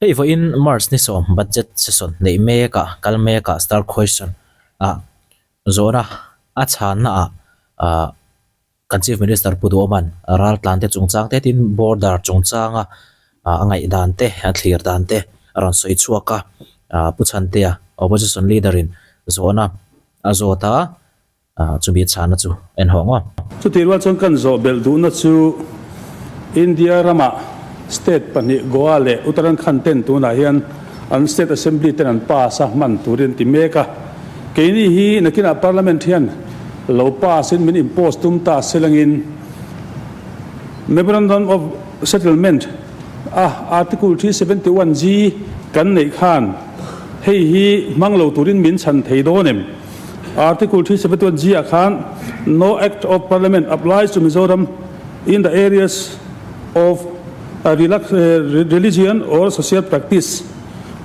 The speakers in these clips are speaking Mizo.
Hei vawiin March ni sawm budget session neih mekah kal mekah star question ah zawhna a chhanna ah ah kan Chief Minister Pu Duhawman raltlan te chungchang te tin border chungchanga ah a ngaihdan te a thlir dan te a rawn sawi chhuak a ah Pu Chhantea opposition leader in zawhna a zawt a. Chumi chhana chu en hawng aw. Chutih rual chuan kan zawh belh duhna chu India rama state pahnih Goa leh Uttarakhand ten tunah hian an state assembly ten an pass a hman turin an ti mek a. Keini hi nakinah parliament hian lo pass in min impose tum ta selangin Memorandum of Settlement a Article 371G kan neih khan hei hi hmang lo turin min chhan thei dawn em? Article 371G ah khan No Act of Parliament applies to Mizoram in the areas of religion or social practice,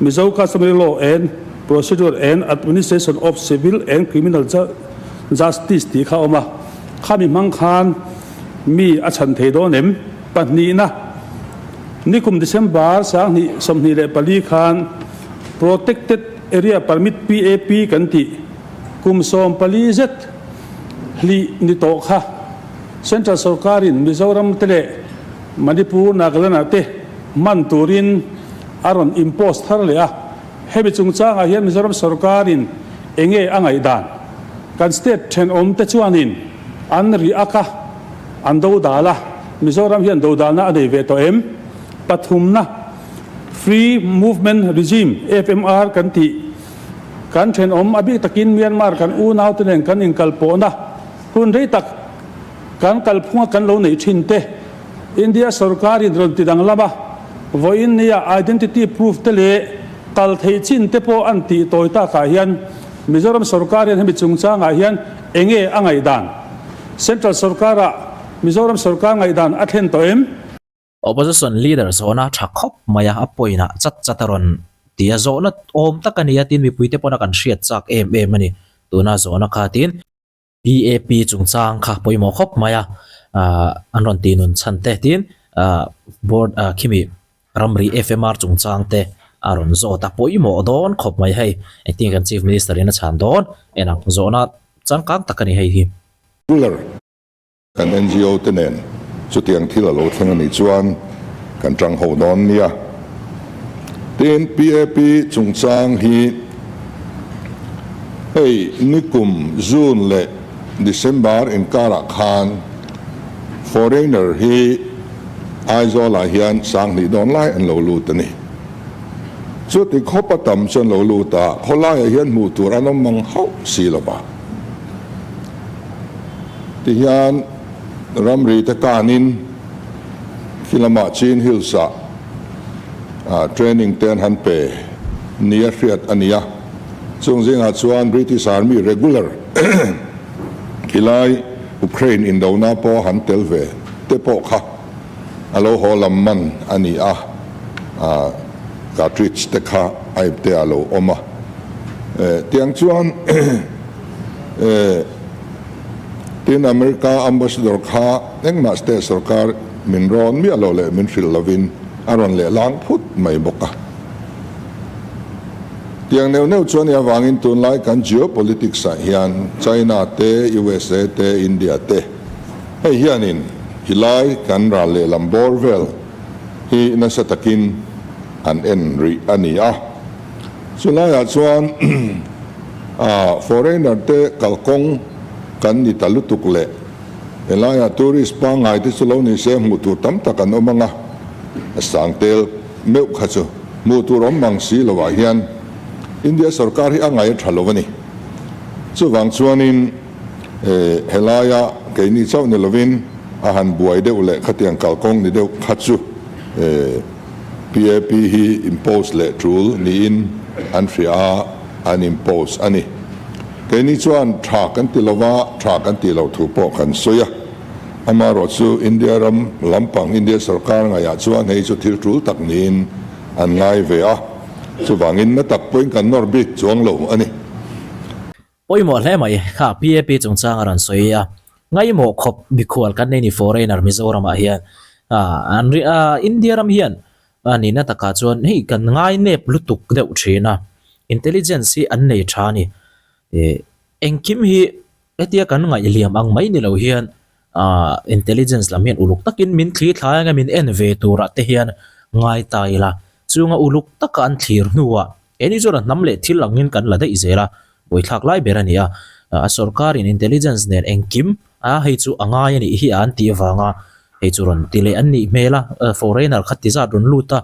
Mizo customary law and procedure and administration of civil and criminal justice tih kha a awm a. Khami hmang khan mi a chhan thei dawn em? Pahnihna, Nikum December 2024 khan Protected Area Permit, PAP, kan tih kum 14 zet hlih ni tawh kha Central sorkarin Mizoram te leh Manipur, Nagaland ah te hman turin a rawn impose thar leh a. Hemi chungchangah hian Mizoram sorkarin enge a ngaihdan? Kan state thenawm te chuanin an ri ak a, an dodal a, Mizoram hian dodalna a nei ve tawh em? Pathumna. Free Movement Regime, FMR, kan tih. Kan thenawm a bik takin Myanmar kan unaute nen kan inkalpawhna hun rei tak kan kalphunga kan lo neih thin te, India sorkarin rawn ti danglam a, vawiin nia identity proof te leh kal theih chin te pawh an tih tawi takah hian Mizoram sorkar hian hemi chungchangah hian enge a ngaihdan? Central sorkarah Mizoram sorkar ngaihdan a thlen tawh em? Opposition leader zawhna tha khawp mai a, a point ah chat chat a rawn ti a, zawhna awm tak a ni a tin mipuite pawna kan hriat chak em em a ni tuna zawhna kha tin PAP chungchang kha pawimawh khawp mai a, ah an rawn tih nun chhan te tin ah board ah khimi ramri FMR chungchang te a rawn zawt a, pawimawh dawn khawp mai hei engtin kan chief minister in a chhan dawn en ang zawhna changkang tak a ni hei hi. Kan NGO te nen chutiang thil a lo thleng a nih chuan kan tang ho dawn nia. Tin, PAP chungchang hi hei nikum June leh December inkarah khan foreigner hi Aizawlah hian 2000 dawn lai an lo lut a ni. Chuti khawp a tam chuan lo lut a, khawlaiah hian hmuh tur an awm mang hauh si lo va. Tihian ramri te kanin khi lamah Chin Hills ah training te an han pe nia hriat a ni a, chung zingah chuan British Army regular khilai Ukraine indona pawh han tel ve te pawh kha a lo haw lam man a ni a, cartridge te kha a ipte ah a lo awm a, tiang chuan Tin, America Ambassador kha engmah state sorkar min rawn miah lo leh min hrilh lovin a rawn leh lang phut mai bawk a. Tiang neuh neuh chuan i avangin tunlai kan geopolitics ah hian China te, USA te, India te hei hianin hilai kan ral lehlam bawr vel hi nasa takin an en rih a ni a. Chulaiah chuan foreigner te kalkawng kan ni ta lutuk leh helaiah tourist pangngai te chu lo ni se hmuh tur tam tak an awm ang a, a sang tel meuh kha chu hmuh tur awm mang si lovah hian India sorkar hi a ngaih a tha lo a ni. Chuvang chuanin helaia keini chauh ni lovin a han buai deuh leh khatiang kalkawng ni deuh kha chu PAP hi impose leh tul niin an hria a, an impose a ni. Keini chuan tha kan ti lova, tha kan tih loh thu pawh kan sawi a. Amaherawh chu India ram lampang, India sorkar ngaihah chuan hei chu thil tul tak niin an ngai ve a, chuvangin na tak pawhin kan nawr bik chuang lo a ni. Pawimawh hle mai kha PAP chungchang a rawn sawi a, ngaimawh khawp mikhual kan nei ni foreigner Mizoramah hian an India ram hian. A nihna takah chuan hei kan ngai nep lutuk deuh thin a, intelligence hi an nei tha a ni. Ih engkim hi hetia kan ngaih liam ang mai ni lo hian ah intelligence lam hian uluk takin min thli thlai anga min en ve turah te hian ngai ta ila. Chunga uluk taka an thlir hnuah keini chuan a hnam leh thil angin kan la daih zel a, buaithlak lai ber a ni a. A sorkarin intelligence nen engkim a hei chu a ngai a nih hi a an tih avanga hei chu rawn ti leh an nih hmel a, foreigner kha ti zat rawn lut a,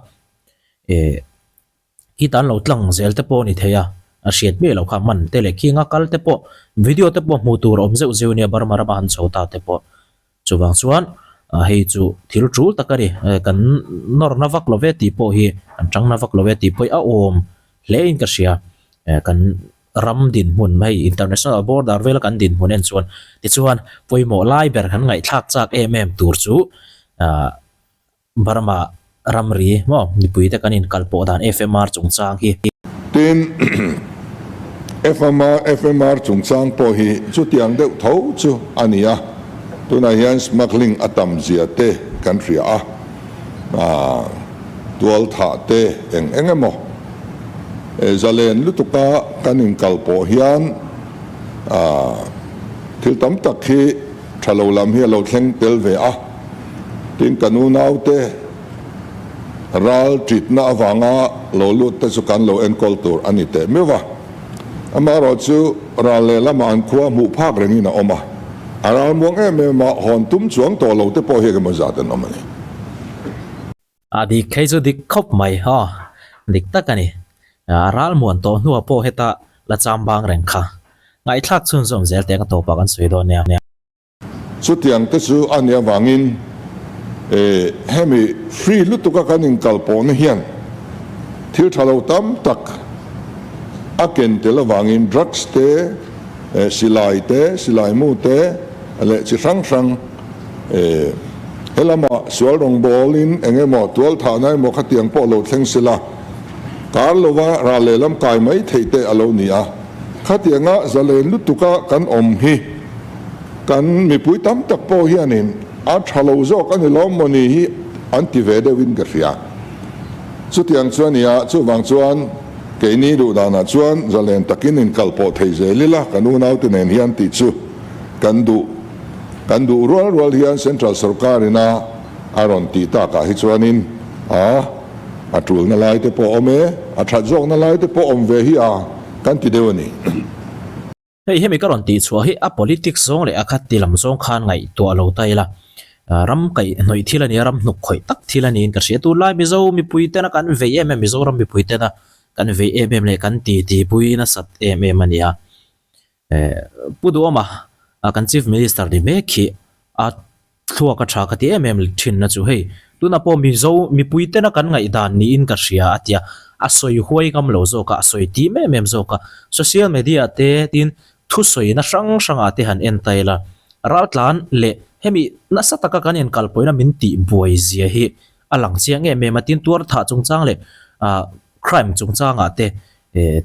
eh khita an lo tlang zel te pawh a ni thei a, a hriat miah loh kha hman te leh khinga kal te pawh video te pawh hmuh tur a awm zeuh zeuh a nia Burma rama han chho ta te pawh. Chuvang chuan hei chu thil tul tak a ni, kan nawrna vak lo ve tih pawh hi kan tangna vak lo ve tih pawh hi a awm hle in ka hria, kan ram dinhmun hei international border vela kan dinhmun en chuan tichuan pawimawh lai ber kan ngaihthlak chak em em tur chu ah Burma ramri maw mipuite kan inkalpawh dan FMR chungchang hi. Tin, FMR FMR chungchang pawh hi chutiang deuh tho chu a ni a, tunah hian smuggling a tam zia te kan hria a, ah tual thah te eng eng emaw zalen lutuka kan inkalpawh hian ah thil tam tak hi tha lo lam hi a lo thleng tel ve a. Tin, kan unaute ral ṭitna avanga lo lut te chu kan lo enkawl tur a ni teh meuh va. Amaherawh chu ral lehlamah an khua hmuh phak rengin a awm a, a ral muang em em a, hawn tum chuang tawh lo te pawh hi engemaw zat an awm a ni. A dik hei chu dik khawp mai aw, dik tak a ni. A ral muan tawh hnuah pawh heta la cham bang reng kha. Ngaihthlak chhunzawm zel teh ka tawpah kan sawi dawn nia. Chutiang te chu a nih avangin hemi free lutuka kan inkalpawhna hian thil tha lo tam tak a ken tel avangin drugs te, silai te, silai mu te leh chi hrang hrang helama sual rawngbawlin eng emaw tualthahna emaw khatiang pawh lo thleng sela kar lova ral lehlam kai mai theih te a lo ni a. Khatianga zalen lutuka kan awm hi kan mipui tam tak pawh hianin a tha lo zawk a ni lawm maw ni hi an ti ve deuhin ka hria. Chutiang chu a ni a, chuvang chuan keini duh danah chuan zalen takin inkal pawh thei zel ila kan unaute nen hian tih chu kan duh. Kan duh rual rual hian Central sorkarin a a rawn tih takah hi chuanin a a tulna lai te pawh a awm e, a that zawkna lai te pawh awm ve hi a kan ti deuh a ni. Hei hemi ka rawn tih chhuah hi a politics zawng leh a khat ti lam zawng khan ngaihtuah lo ta ila, ram kaih hnawih thil a ni a, ram hnuk khawih tak thil a niin ka hria. Tunlai Mizo mipui tena kan vei em em, Mizoram mipui tena kan vei em em leh kan ti ti pui nasat em em a ni a. Pu Duhawma kan Chief Minister ni mek hi a thluak a tha ka ti em em thin na chu hei tunah pawh Mizo mipui tena kan ngaihdan niin ka hria a tia a sawi huai ngam lo zawk a, a sawi tim em em zawk a, social media te tin thusawina hrang hrangah te han en ta ila raltlan leh hemi nasa taka kan inkalpawina min tih buai zia hi a lang chiang em em a tin tuar thah chungchang leh ah crime chungchangah te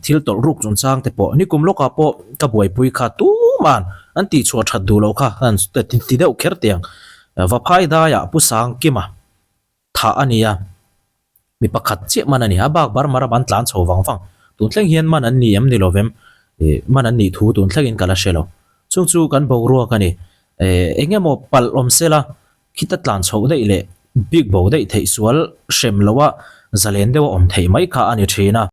Thil tawlh ruk chungchang te pawh nikum lawkah pawh ka buaipui kha tuman an tihchhuah that duh loh kha an ti deuh kher tiang. Vaphai daiah Pu Sangkima thah a ni a, mi pakhat chiah man a ni. A bak bar mar a ban tlan chho vang vang. Tun thleng hian man an ni em ni lovem? Man an nih thu tun thlengin ka la hre lo. Chung chu kan boruak a ni. Eng emaw palh awm sela khita tlan chhoh daih leh bik bo daih theih sual hrem loha zalen deuha awm theih mai kha a ni thin a.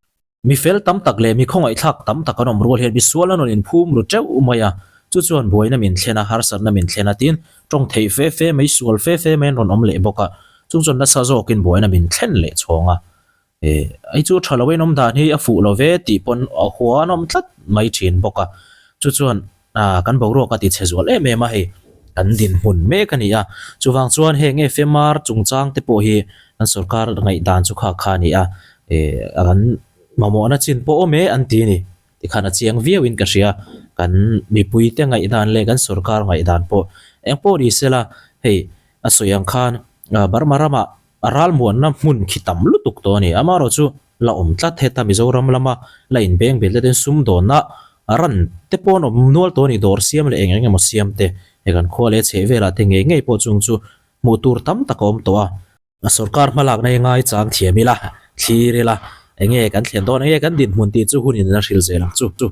Mi fel tam tak leh mi khawngaihthlak tam tak an awm rual hian mi sual an rawn inphum ru teuh mai a, chu chuan buaina min thlen a, harsatna min thlen a tin tawng theih fe fe mai, sual fe fe mai an rawn awm leh bawk a, chung chuan nasa zawkin buaina min thlen leh chhawng a. Hei chu tha lo in awm dan hi a fuh lo ve tih pawn a hua an awm tlat mai thin bawk a, chu chuan kan boruak a ti chhe zual em em a hei kan dinhmun mek a ni a, chuvang chuan heng FMR chungchang te pawh hi kan sorkar ngaihdan chu kha kha a ni a, kan mamawhna chin pawh awm e an ti a ni tikhan a chiang viau in ka hria, kan mipui te ngaihdan leh kan sorkar ngaihdan pawh engpawh ni sela hei a sawi ang khan Burma ramah A ralmuanna hmun khi tam lutuk tawh a ni. Amaherawh chu la awm tlat heta Mizoram lama la inbeng bil tlatin sumdawnna ran te pawh an awm nual tawh a ni. Dawr siam leh eng eng emaw siam te he kan khua leh chheh velah te ngei ngei pawh chung chu hmuh tur tam tak a awm tawh a. Sorkar hmalakna hi ngaichang thiam ila, thlir ila, enge kan thlen dawn, enge kan dinhmun tih chu hunin a hrilh zel ang chu.